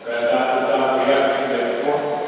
Pe a tatou tapuai atu i le Atua.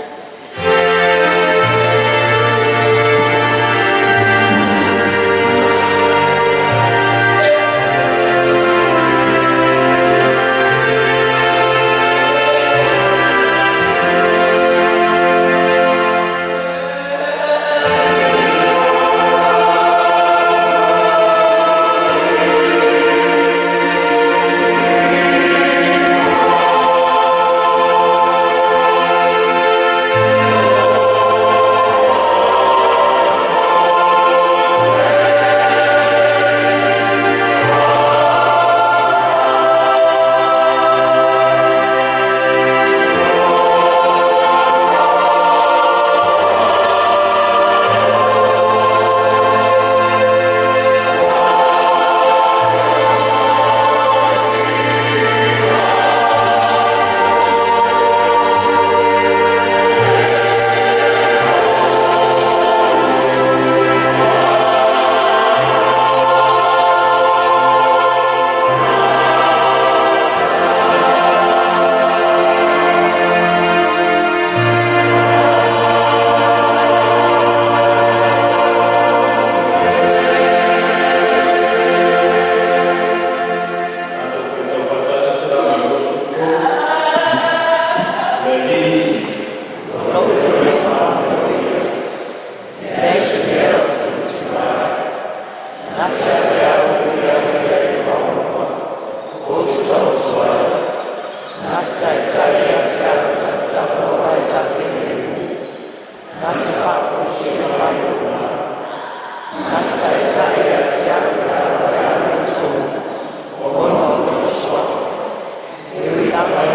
Tatou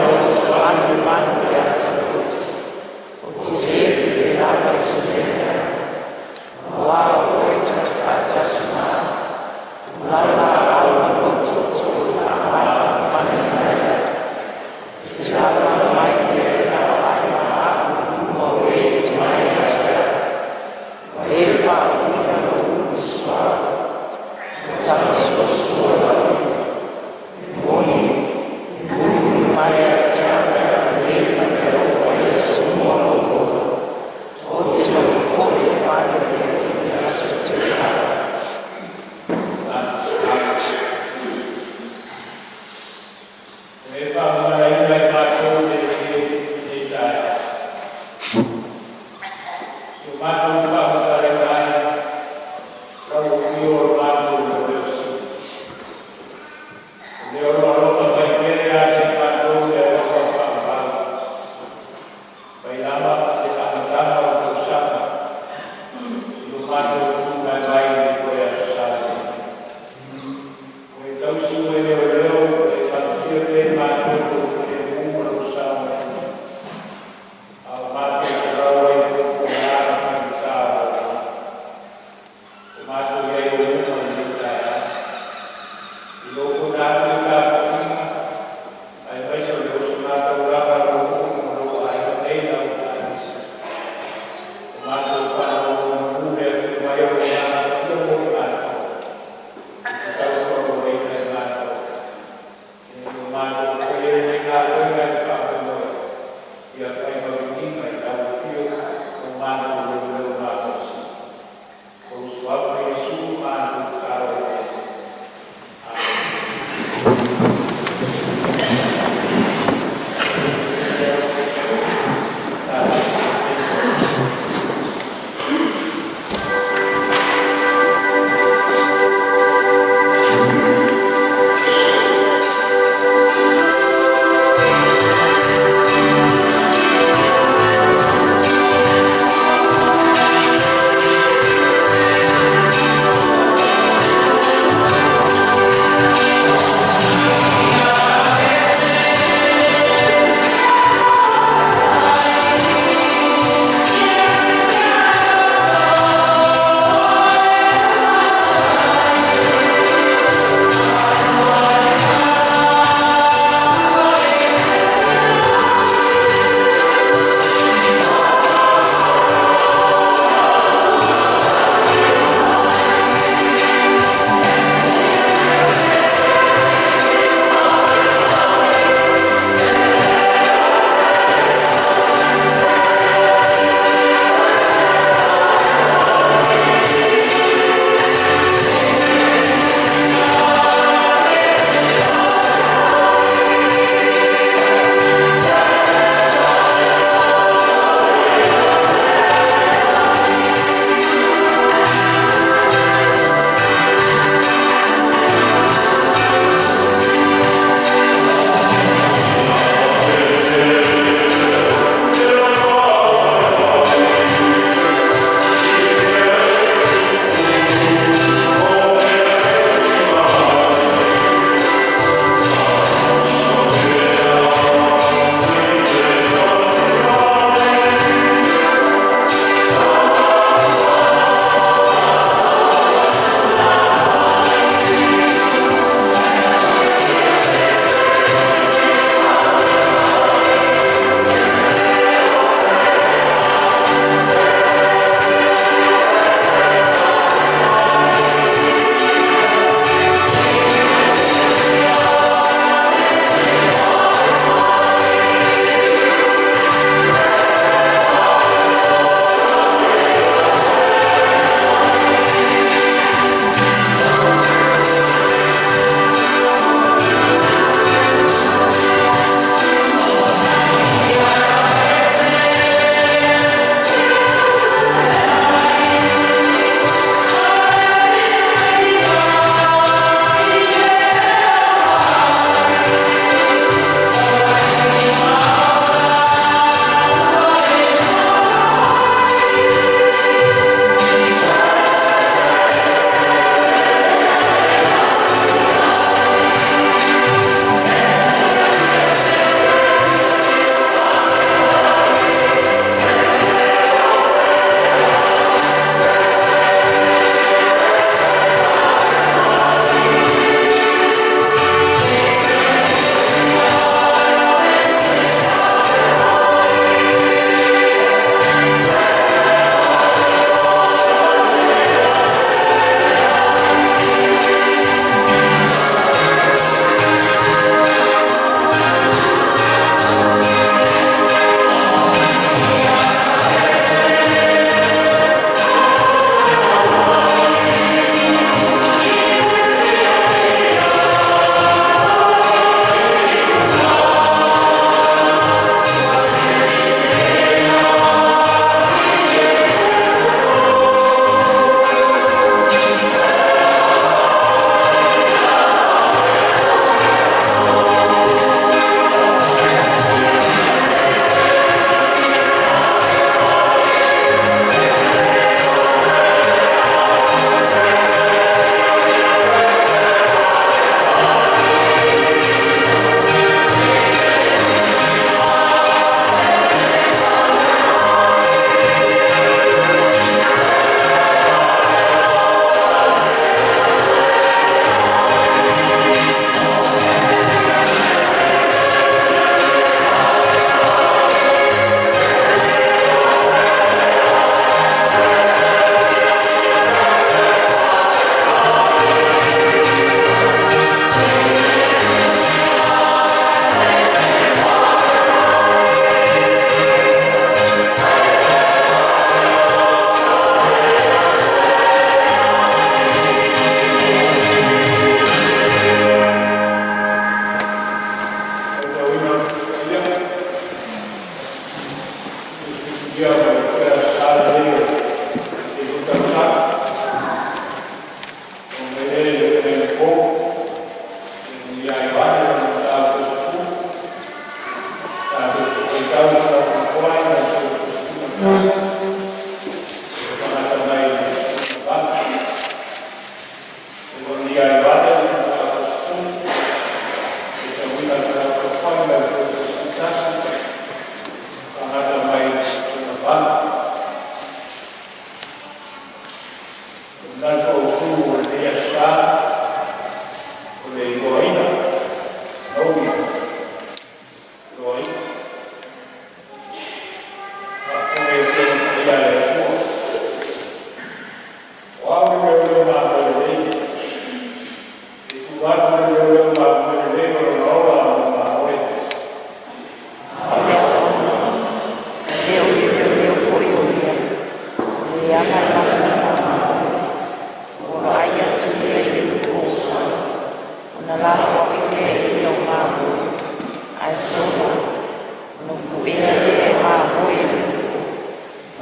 faitau faatasi i le Salamo 23, “O le Alii E faamagaloina ai matou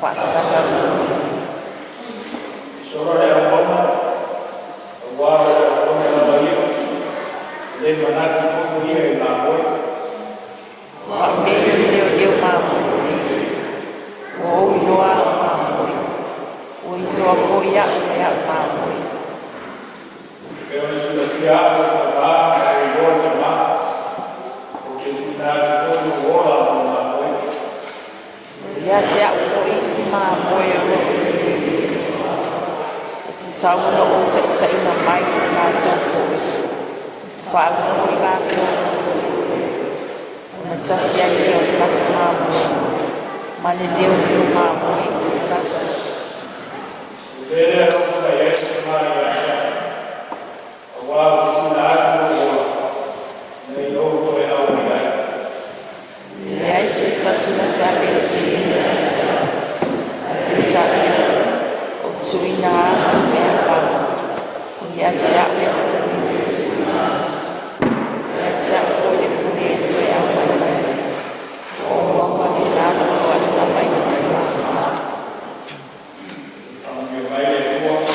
Faasaga. Solo le auauna, aua o le auauna lava ia, e le manatu foi o ia i mamoe. O a'u nei o le leoleo mamoe. Ua ou iloa a'u mamoe. Ua iloa foi a'u e a'u mamoe. E pei ona silafia a'u e le Tama ma ou iloa le Tama, ou te tuuina atu foi lou ola mo mamoe. Ia te a'u foi isi mamoe o lo'o i E tatau ona ou ta'ita'ina mai i latou foi, faalogo i latou ona tasi ai lea o le lafu mamoe ma le leoleo mamoe se tasi. O le mea lea e alofa mai ai le Tama ia te a'u, auā ou te tuuina atu lou ola, ina ia ou toe aumaia ai. E leai se tasi na te aveeseina ia te a'u, ae peitai ou te tuuina atu e avatu. Ia te a'u le pule Ia te a'u foi le pule e toe aumai ai. O auauga lena na tuuina mai e le Tama. Faamanuia mai le Atua.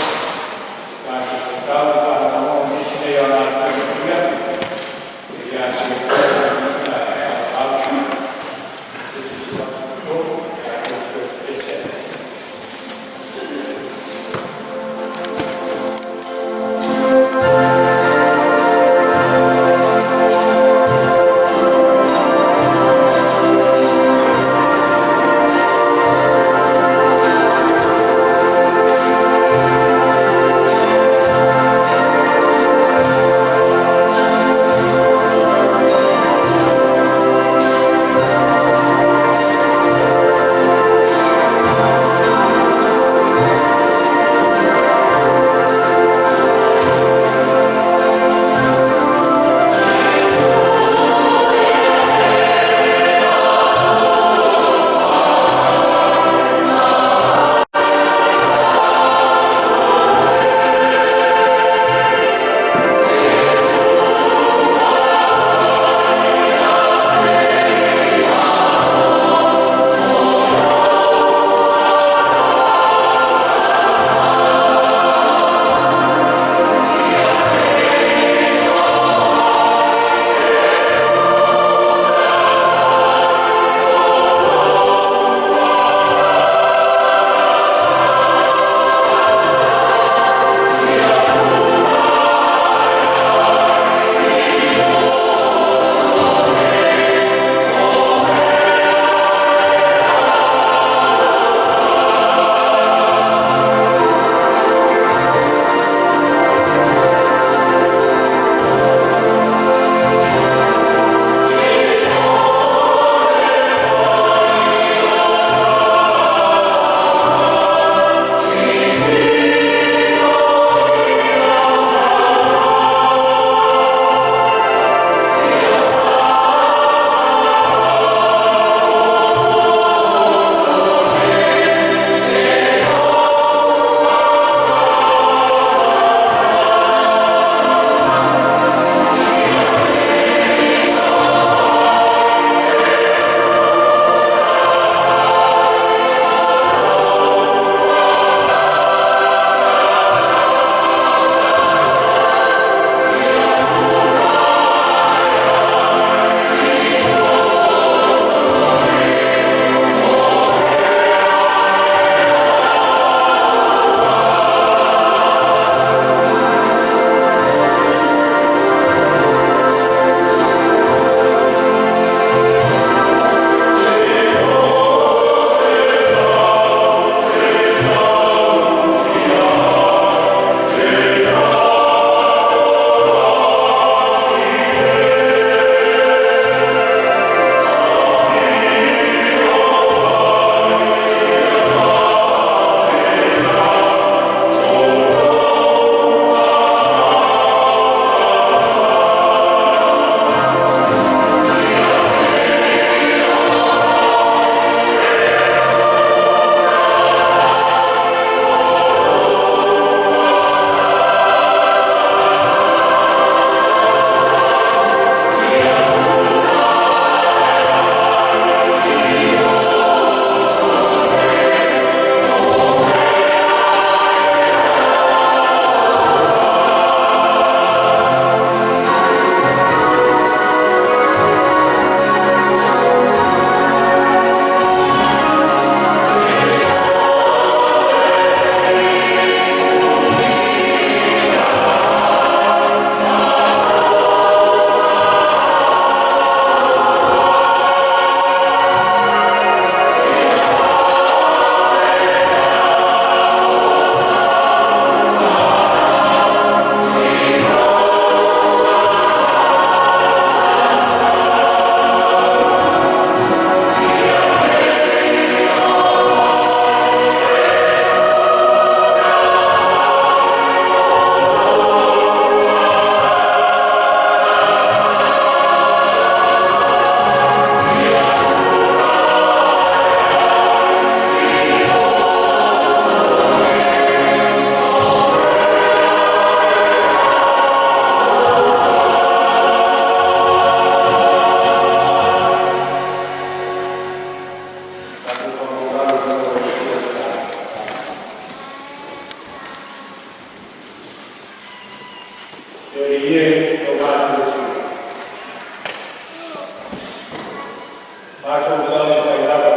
Matou taumafai lava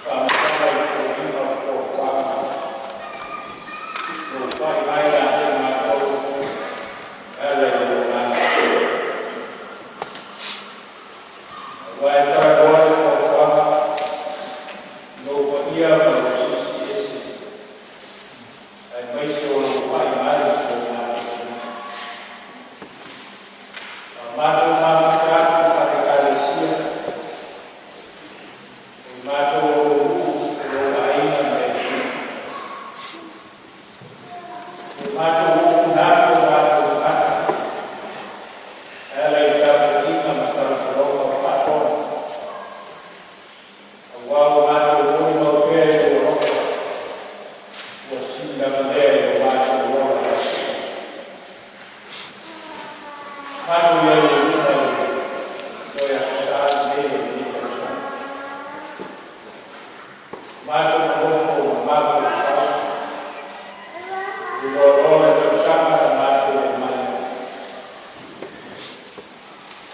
faamatala i foliga o fuafuaga ua pai mai ia te matou e ala i lou Agaga. Aua e talanoa le fuafuaga i ou paia ma lou silisiliese aemaise o lou pai mai mo matou tagata. A o matou mafuta atu faale-Ekalesia, o matou o nuu o lou aiga ma e fia. Ua matou oufouna atu o matou tagata e ala i tapuaiga ma talotaloga o faatonu, aua ua matou molimau pea i lou alofa ua sili lava lea i lo matou ola i aso. Matou i ai i luma i le toe Aso Sa lenei o lenei tausaga. Matou nonofo ma mafaufau i loaloa o le tausaga na matou omai ai,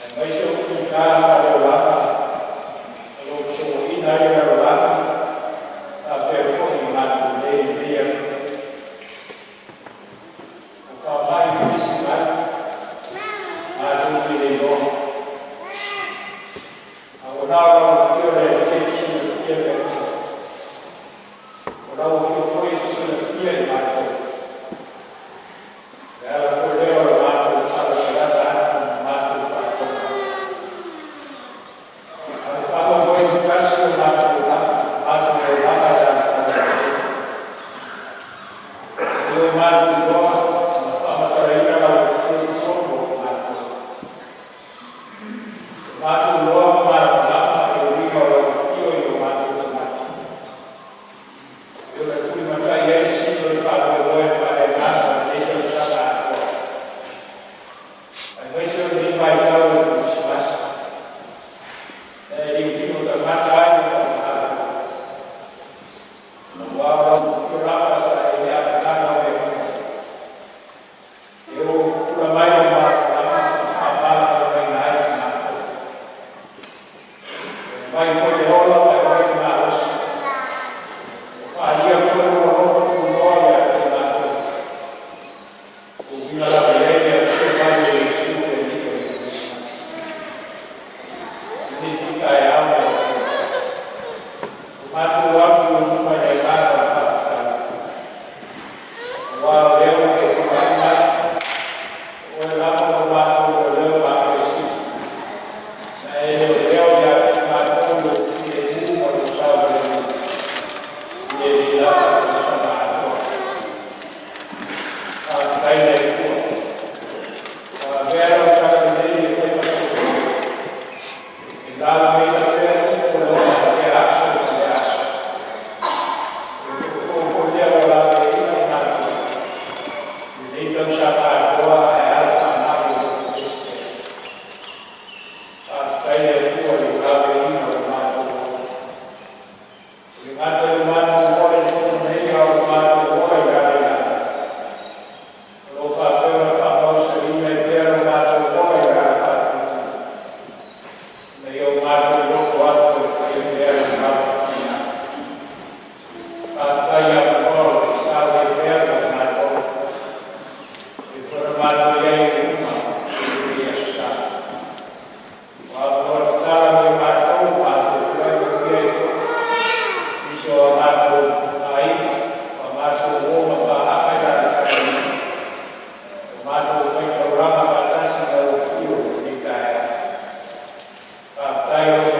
aemaise o figā faaleolaga o lo o sopoia ai le lalolagi faapea foi i matou nei i lenei atunuu. O faamai pipisi mai, matou te le iloa, a ua na o lau Afio le Alii e te silafia le Atua. O lau Afio foi e te silafia i matou. O le ala foi lea o le matou faalatalata atu ma matou faatonu atu. A o le faamoemoe tutasi o matou olaga, matou olaga ia te Oe, ina ia matou iloa ma faamatalaina lau Afio i totonu o matou. Ua matou iloa ma malamalama le uiga o lau afio i o matou tagata, e pei ona tulimatai ai le sili o le faamoemoe faaleagaga o lenei tausaga atoa, aemaise o lenei vaitau o le Kerisimasi, na e liolio tagata ai le paga, aua o lau afio lava sa e le amataga o mea uma, e ou pupula mai lou malamalama ma faamalamalamaina ai i matou. E aumai foi le ola ma e aumai le malosi, ua faaalia foi lou alofa tunoa ia te matou, e uiga lava i ai le afio mai o Iesu le Alii o le Kerisimasi. I lenei foi taeao le Atua, ua matou atu i ou luma i le agaga o le faafetai, aua o lea ua e tulai mai, o oe lava ua matou leoleo matuaesina, na e leoleo ia te matou i lou filemu ma lou saogalemu i lenei lava tausaga atoa. Faafetai i le Atua. Ua avea lau talalelei e fai ma tootoo, e lalagaina pea upu o le ola i lea aso ma lea aso. O le tootoo foi lea ua lagaina i matou i lenei tausaga atoa ae a le faamai o lo o pepesi pea. Faafetai i le Atua i le laveaiina o le matou ola. E le gata i lo matou ola i le Fono nei, a o lo matou ola i ala i ala. O lo o faapea ona faamausaliina ai pea lo matou ola i ala faatupu, ina ia o matou loto atu e faia pea le lau finagalo. Faafetai i avanoa o lo o sao ai pea ma i matou, e pei ona matou i ai i luma i lenei Aso Sa. O avanoa tatala mo i matou, matou feoai manuia ai foi nisi o a matou aiga, o a matou uo ma paaga i alaalafaga ua matou faitaulaga faatasi i lau afio i lenei taeao. Faafetai.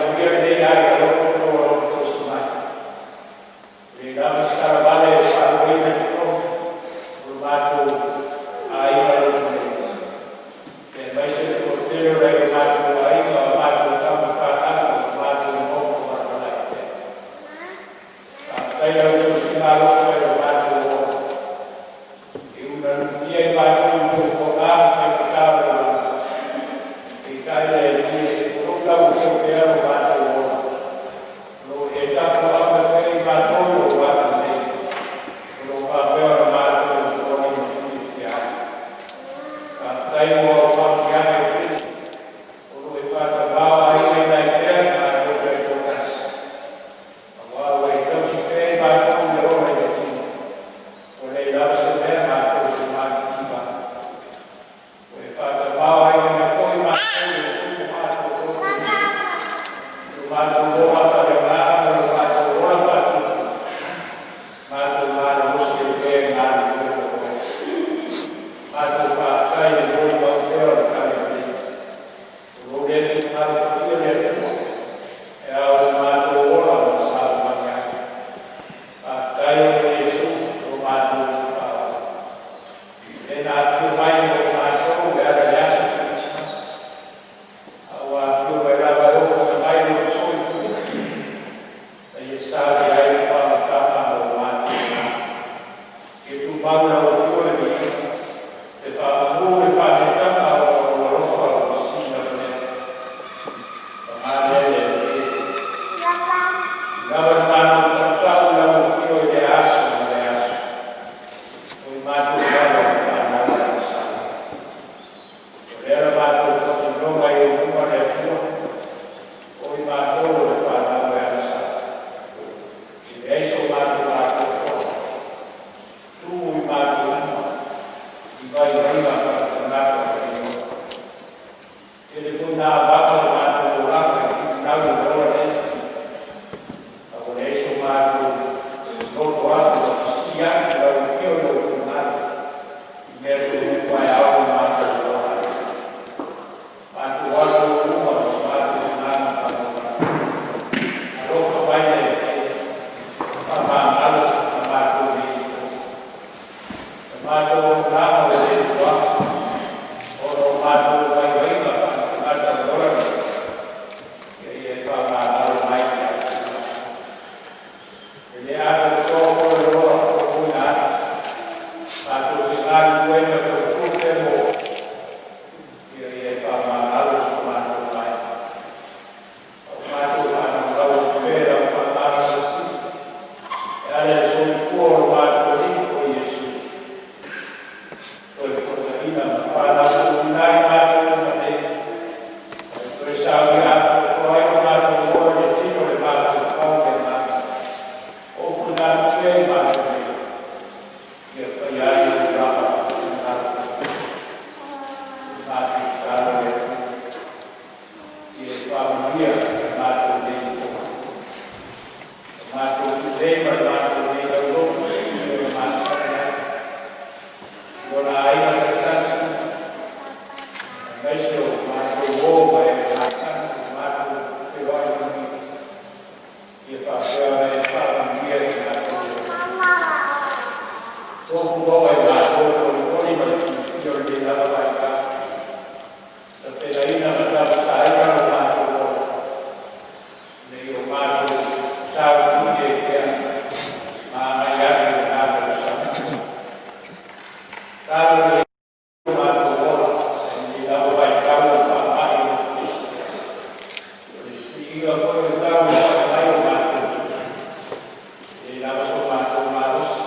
Sikiina foi o le tau i le falemai o matou, e le lava so matou malosi,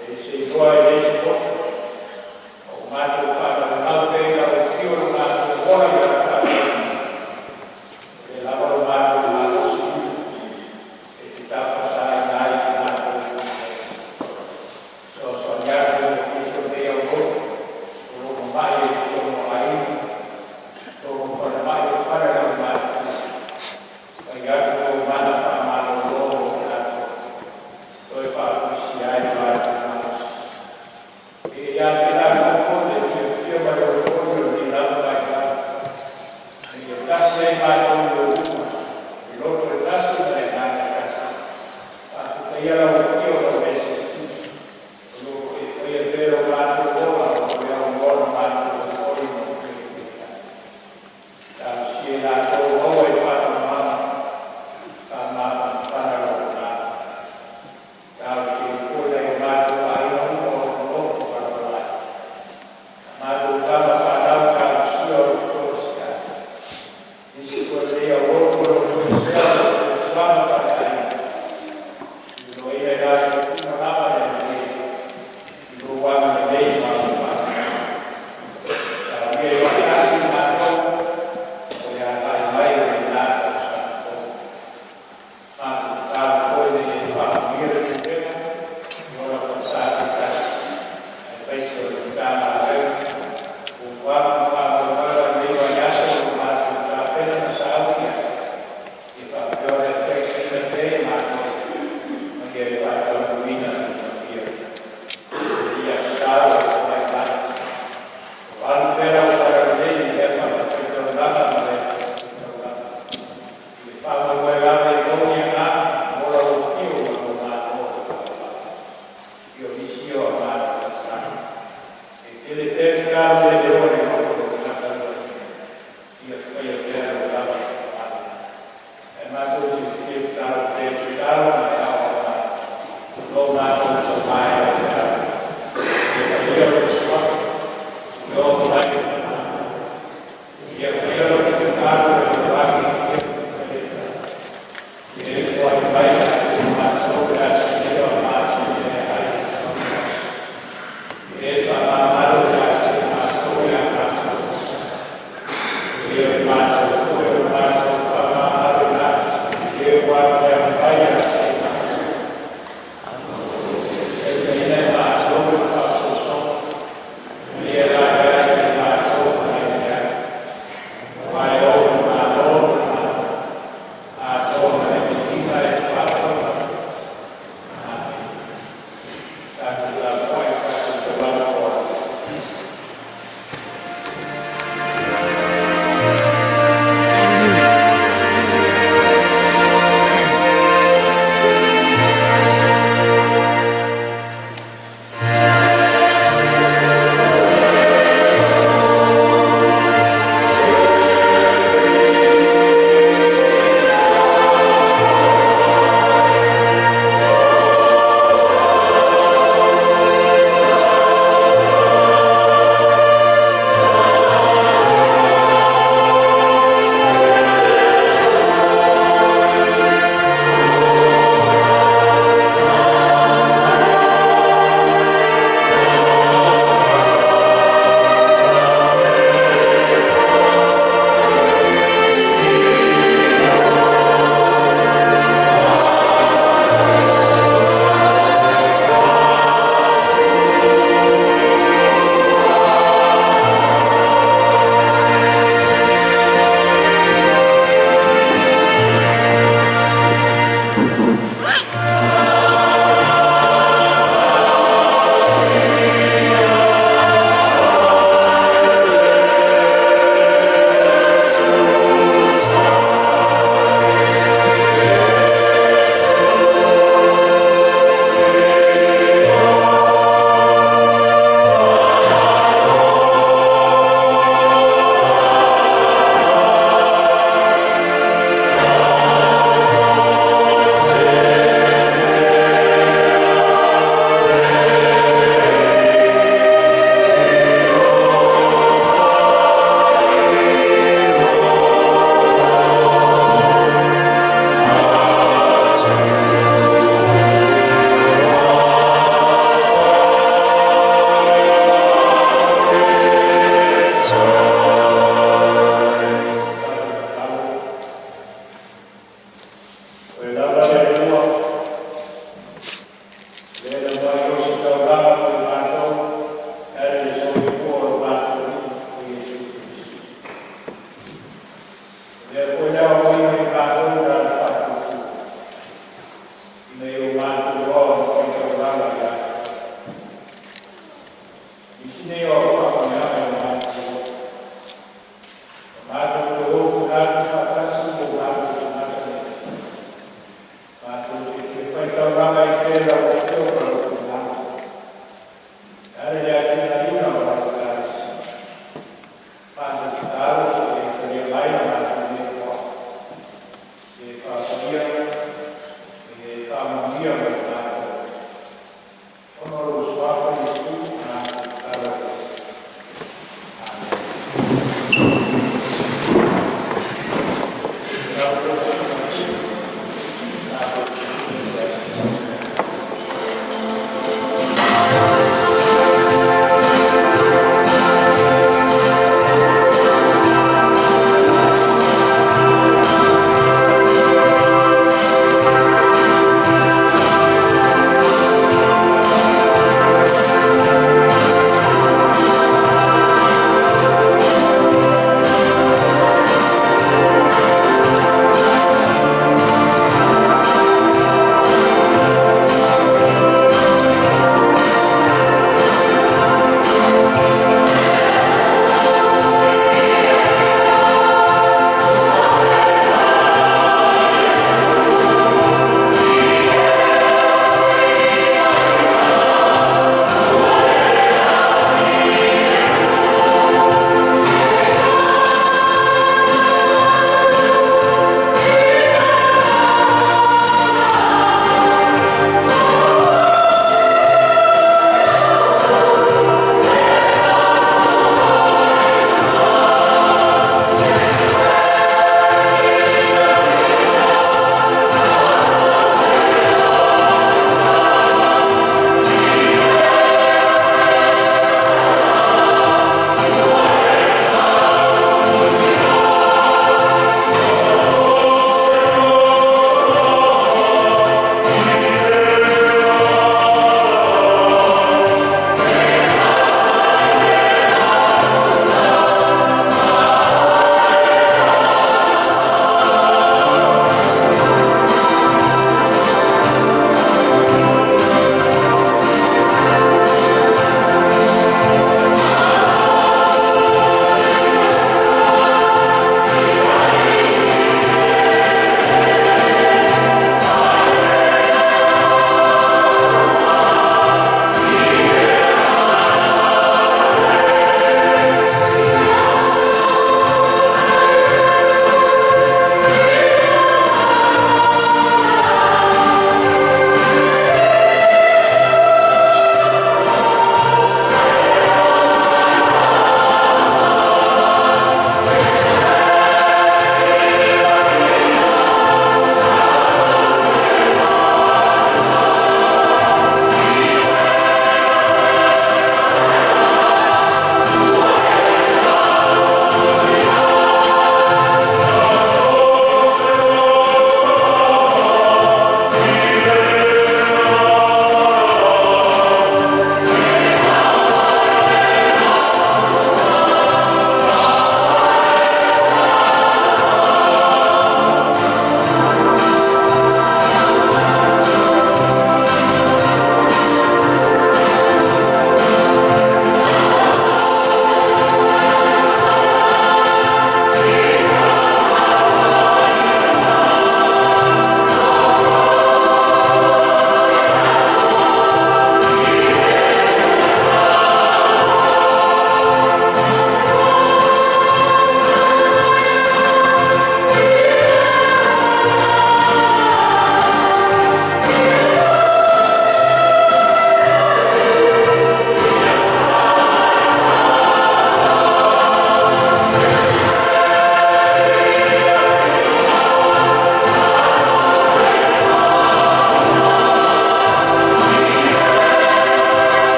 e se iloa e leai se poto. A ua matou faanaunau pea ina ua afio lo matou ola i lau faasoaina, e le lava lo matou malosi e te tapasaina ai i matou i lumamea. Fesoasoani atu i nisi o lenei aulotu o lo o mamai ai i totonu o aiga, totonu o falemai o fale o le aumatutua, fai atu lou mana faamalolo mo i latou, toe faafoisia ai lo latou malosi. E ia te latou foi le fiafia ma le olioli o lenei lava vaitau, ina ia tasi ai matou i lou Uma i le loto e tasi ma le agaga e tasi, faafetaia lau afio o lau mea silisili, o lo o e faia pea lo matou ola o le aunoa ma matou olioli ma lou fiafia. Talosia i latou o maua i le faatamaga faamafanafana lou agaga. Talosia ai foi nai o matou aiga uma o lo o nonofo palapala ai, a matou tama fanau, talosia o lo o toesea. Nisi foi o lenei aulotu o lo o toesea ona o fuafuaga faaleaiga, tuliloaina i latou uma lava e le Atua i lou agalelei ma lau faamagalo. Saunia ai faatasi i matou mo le agai mai o lena tausaga fou. Matou tatalo foi ina ia e faamanuia le pulega i ona falesa taitasi, aemaise o le Matagaluega, fuafuaga ma faamoemoe o lenei vaiaso ua matou tapena ma sauni ai. i lau Afioga lou finagalo e ala i le atiaeina o lau Ekalesia. Matou tatalo ia e talia mai la matou nei fofoga, ia e faafoia ma ia e faamanuia mo i matou, ona o lou suafa Iesu matou tatalo atu ai. Amene.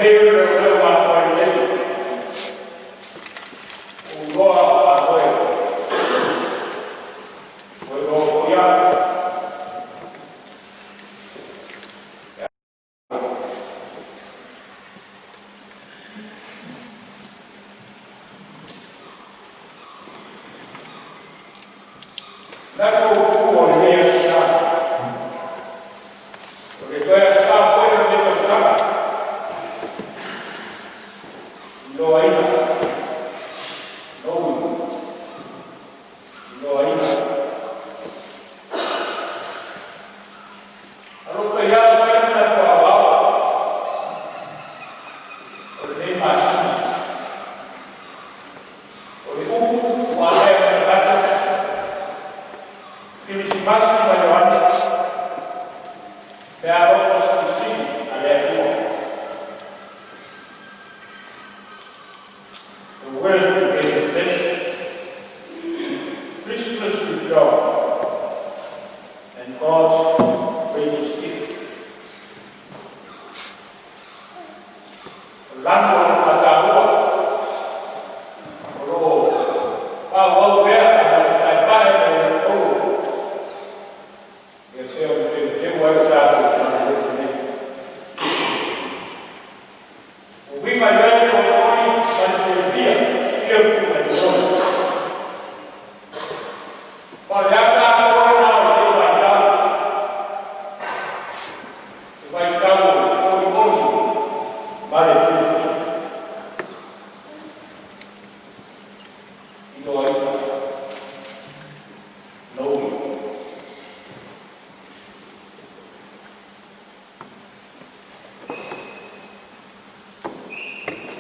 Lenei o le leoleo mamoe lelei, ua ou iloa a ou mamoe, ua iloa foi au. Manatu Autu o lenei aso Sa, o le toe aso Sa foi o lenei tausaga, iloaina, knowing, iloaina. A o lo o taiala mai le manatu aoao o lenei masina, o le upu ua afea mai le Mato, Kerisimasi ma Ioane, meaalofa silisili a le Atua. The Word became flesh, Christmas with John, and God's greatest gift. O lano o le faataua, o lo o faaauau pea ma le paepae ma le oloolo e pei ona teuteu ai lo tatou faalelotu nei. Ua uiga i ai le olioli ma le fiafia, cheerful and joy. Faaleata atoa lena o lenei vaitau, le vaitau o le olioli ma le fiafia. Iloaina, knowing.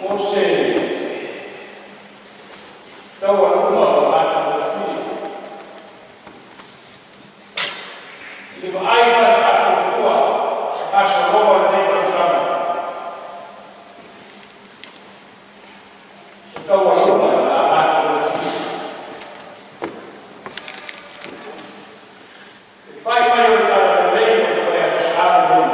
O se taualuga o le matagofie i le vaai faale-faatuatua gasologa o lenei tausaga, se taualuga i le matagofie. Le pai mai o le Talalelei o le toe Aso Sa lenei,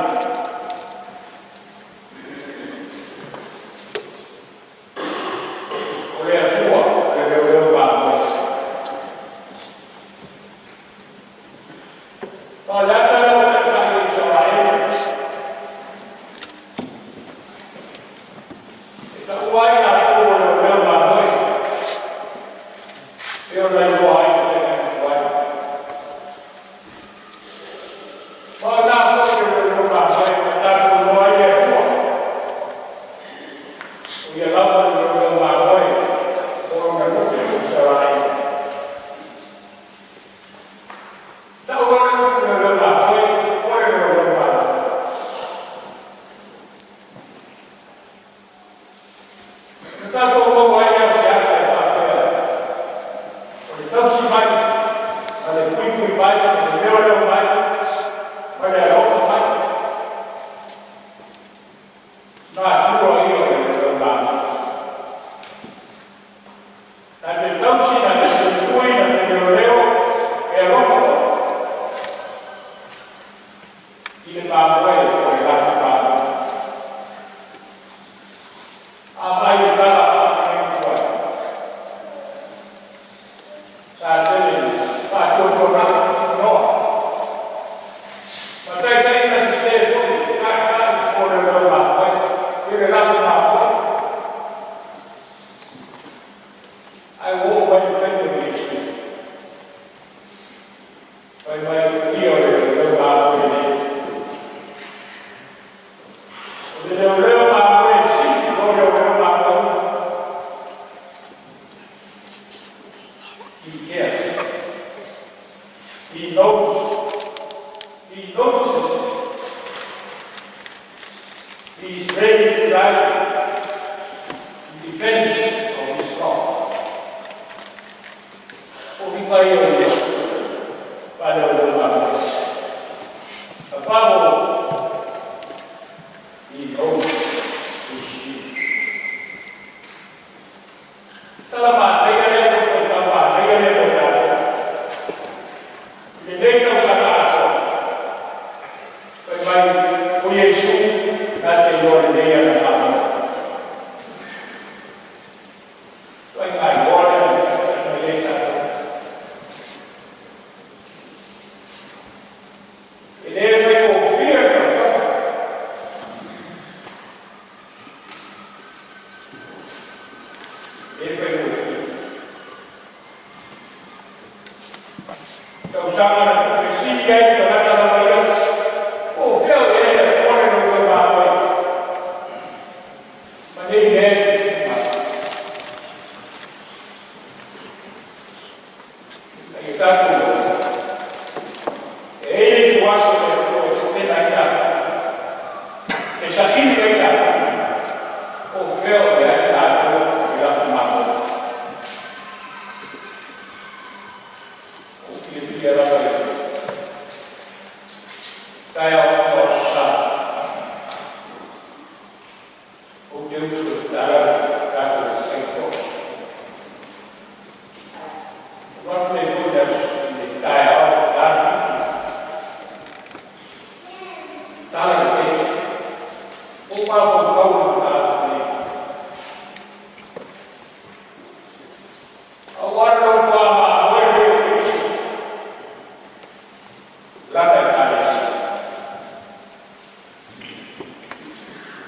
o le Atua o le leoleo mamoe. Faleata lea o Taitai o Isaraelu, e taua ai latou o leoleo mamoe, e pei ona iloa ai le faiga tuai. Ma o tatou o le leoleo mamoe, ua tatou iloa ai le Atua, o ia lava le leoleo mamoe o lona nuu o Isaraelu. Tau loa le upu leoleo mamoe, o le leoleo mamoe. Na tatou maua ai lea o se ata e faapea, o le tausi mai, ma le puipui mai, ma le leoleo mai, ma le alofa mai. Natura ia o le leoleo mamoe. Na te tausi, na te puipui, na te leoleo, e alofa foi. I le mamoe o le lafi mamoe. A mai le tala faafeagaiga tuai. Sa tele faatuatuanai noa. Ma taitaiga sese foi, taitai o leoleo mamoe, i le lafi mamoe. Ae ua oo mai le taimi o Iesu. Fai mai ia o le leoleo mamoe lenei. O le leoleo mamoe e sili o leoleo mamoe uma. He cares. He knows. He notices. He is ready to die in defense of his flock. O uiga ia o Iesu, faaleoleo mamoe. Above all, he knows his sheep. Tala manaia lea tau faitau manaia lea mo tatou. I lenei tausaga atoa. Fai mai, o Iesu na te iloa lelei ana mamoe. Mafaufau i le mataupu lenei. Aua le lotoa mamoe lea o Keriso, lana Ekalesia.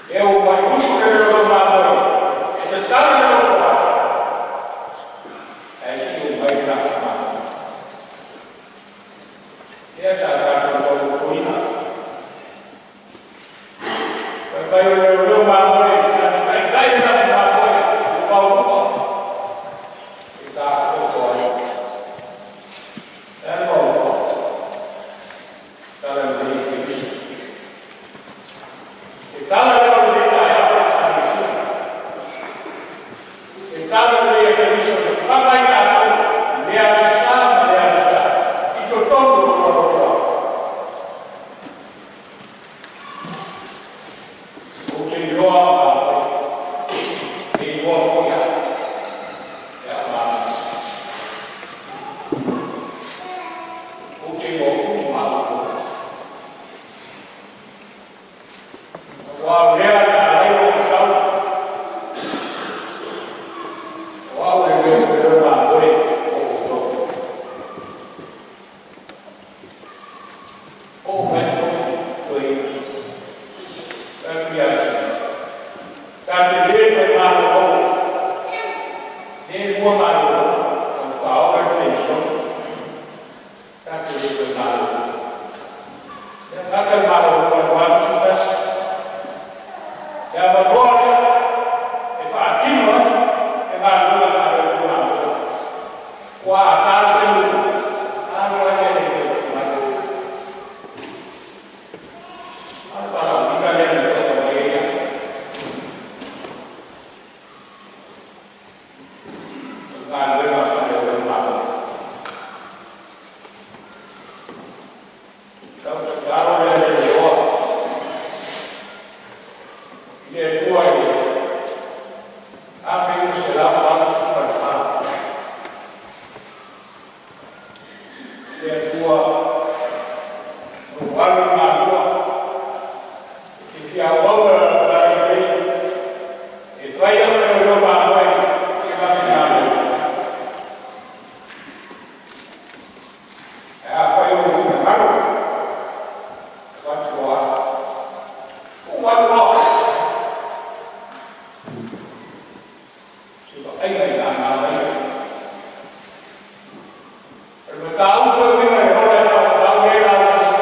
E ua mai usu le lolo mamoe e tatala le lotoa, ae se i mai le mamoe. Lea sa tatou taulotoina. Fai mai o leoleo mamoe, sa taitai le lafu mamoe, ua maulua. E taoto ai. E le maulua. Tala lelei Keriso. E tala lea o lenei taeao le Ekalesia. E tala lelei a Keriso e faga ai tatou i le aso sa ma le aso sa i totonu o lona lotoa. Ou te iloa mamoe, e iloa foi au, e au mamoe. Ou te iloa uma mamoe. Aua o lea na ala ai ona ou sau. O au le leoleo mamoe o outou. Oo mai le tofi toeaina. Fai atu ia Sila. Ta te le toe malolo. Le lua malolo. O faola le penisione. Ta te le toe malolo. Ia gata le malolo i le 21. Le avanoa lea e faatino ai e galuega faaleoleo mamoe. Ua ata le taimi alo ai le le toe mai. A o le valaauina lea na toe aumai ai ia. O le galuega faaleoleo mamoe. Lau tatalo lea le iloa. I le Atua i le 1984. Le Atua o alu i Malua e fia auau e lau lelei e fai au leoleo mamoe i le malo. E a fai o finagalo, avatu loa. Ua alu loa. Se vaaiga i la manaia. O le mataupu e uiga i ola e faapau le lauaso.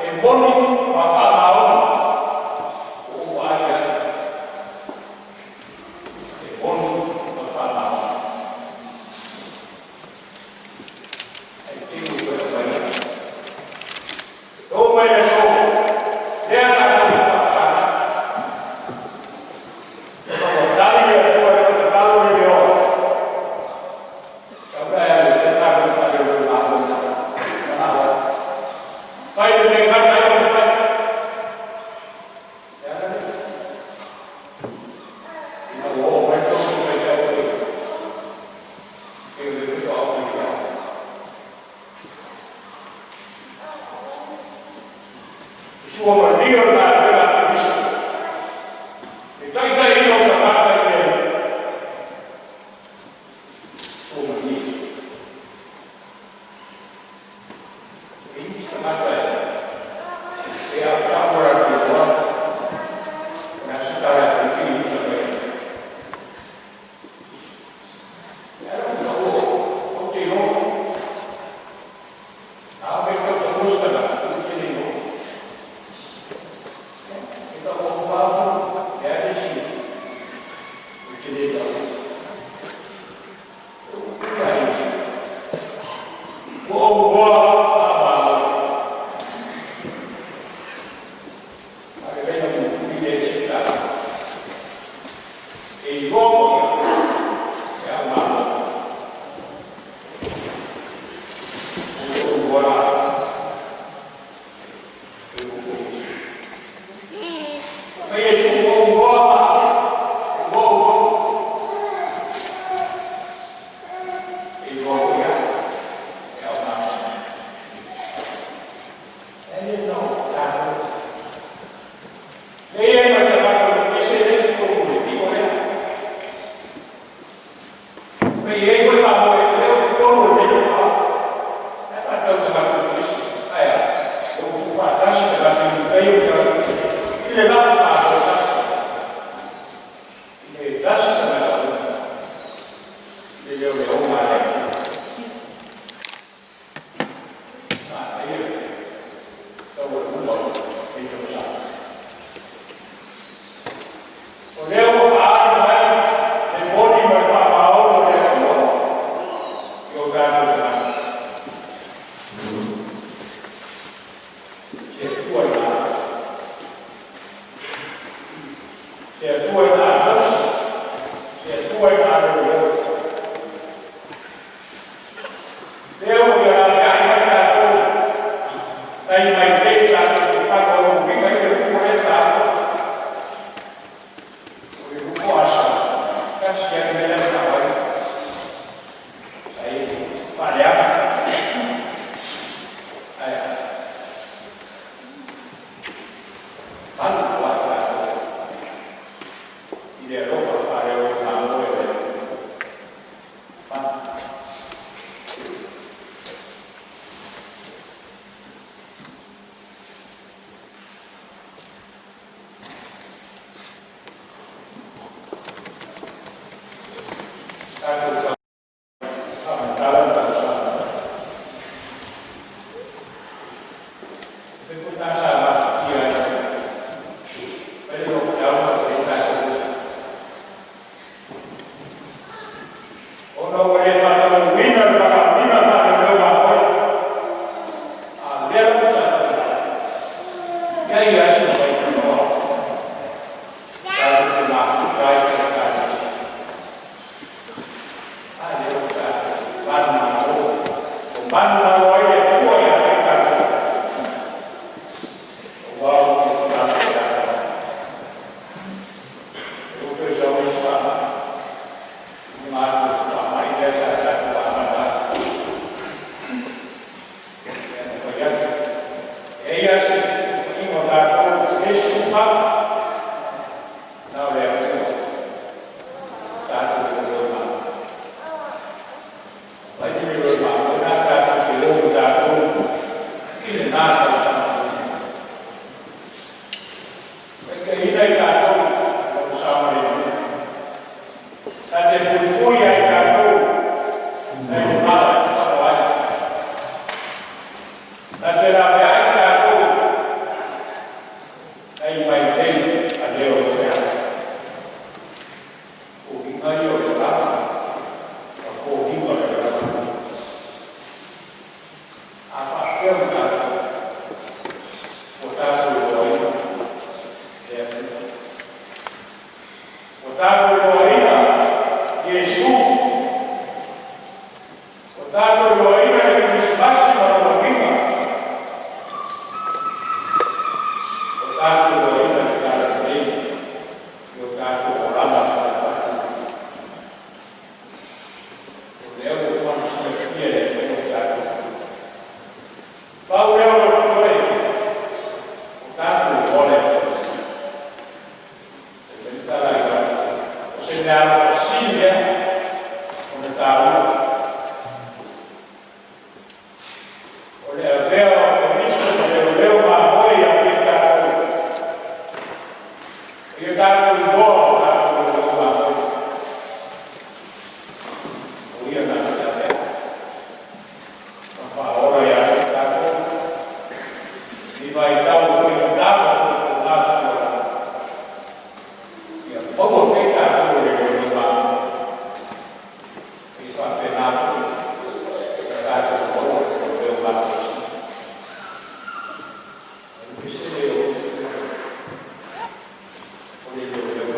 E moni ma faamaoni. Ua ou vaai ai. E moni ma faamaoni. Ai tino koe o mai. O mai le aso. Lea tatou te faafesagai. Ua tali le Atua i le tatalo le leoa. Tau e alu e galuega faaleoleo mamoe. Manao ai. Fai le mea gata ai ona fai. E ala lea. Ina ua oo mai tofi faifeau koe. E le faatoa faifeau. Sua malia le galuega a Keriso. E taitaiina o tagata i le sua malia. E isi tagata e au tau ratu loa. Na se tala e fili i mai. E ala o o te iloa. A o me tau tamusta ou te le iloa. E tau o pau, e ale si. Ou te le tau. O ia Iesu. Ua ou iloa a malo. A le leina mu i le se tala. E iloa foi e au malo. O ou iloa la. E o Iesu. Ma Iesu ua ou iloa ma ua ou iloa. E iloa foi au e au malo. E le no tatou. Le ia ma tagata I le lafi mamoe tasi, i le tasi tagata uma, i le leoleoga a le Atua. Manaia le taualuga o lenei tausaga. O lea ua faaali mai le moni ma le faamaoni o le Atua i o tatou tagata. Se Atua ina alofa, se Atua ina tausi, se Atua ina leoleo. Lea ua ia laveai mai tatou nai mailei tatou te tago ai, o uiga ia o le lupo lea e taua. O le lupo asa, tasi lava le mea la e manao ai, ai faaleaga. Ae a? Malu ai tatou i le alofa faaleo o mamoe o le Atua. Tatou faamatala le tausaga. E foi na sa mafatia ai. Fai le lockdown ma le tatou. Ona ua le faataunuuina le valaauina faaleoleo mamoe. A lea lava sa taumafai. Ia ia aso mai tanoa. Tatou te mafuta ai i Ekalesia. A lea ua tatou manumalo. O manumalo ai le Atua ia te tatou. Aua o le tulaga ia tatou. Ua toe sau isi faamai. Luga atu o le faamai lea sa tatou amata ai. Ia na fai atu. E ia se tuuaiga o tatou e isi fau. Na o le Atua. Tatou leoleo mamoe. Mai le leoleo mamoe na tatou te o ma tatou i lena tausaga. Taitaiina i tatou o le saogalemu. Ta te puipui ai tatou nai le mala e tatalo ai. Ta te laveai tatou nai mailei a leo o fea. Foliga ia o le olaga, ma foliga o le olaga. A faapea ona tatou, ua tatou iloaina le Atua. Ua tatou iloaina Iesu. Ua tatou iloaina le Kerisimasi ma lona uiga. Ua tatou iloaina le talalelei i o tatou olaga faale-faatupu. O lea ua uma ona silafia e le Atua o tatou. Pau lea o lo totoe, o tatou iloa le Atua. E tala ai o se mea alofasili lea ona taua. O le avea o Keriso ma leoleo mamoe ia te tatou. Ia tatou iloa o tatou leoleo mamoe. O ia na te avea. Ma faaola ia te tatou. I vaitau o faigata ma totoga faaola. Ia maua pea tatou e le leoleo mamoe. I faapena foi. Ia tatou maua le leoleo mamoe. O le pese le o o le leoleo.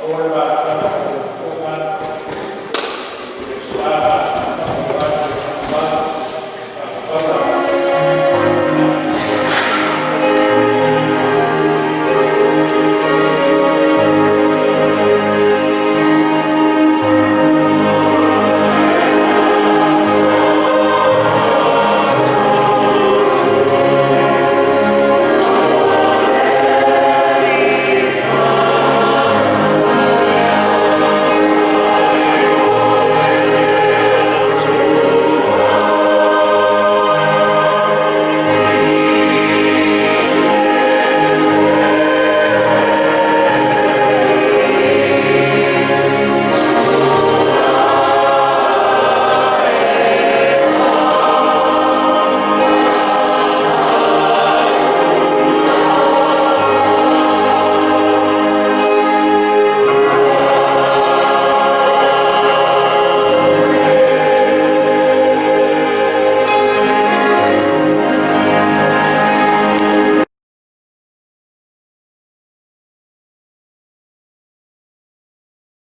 Aua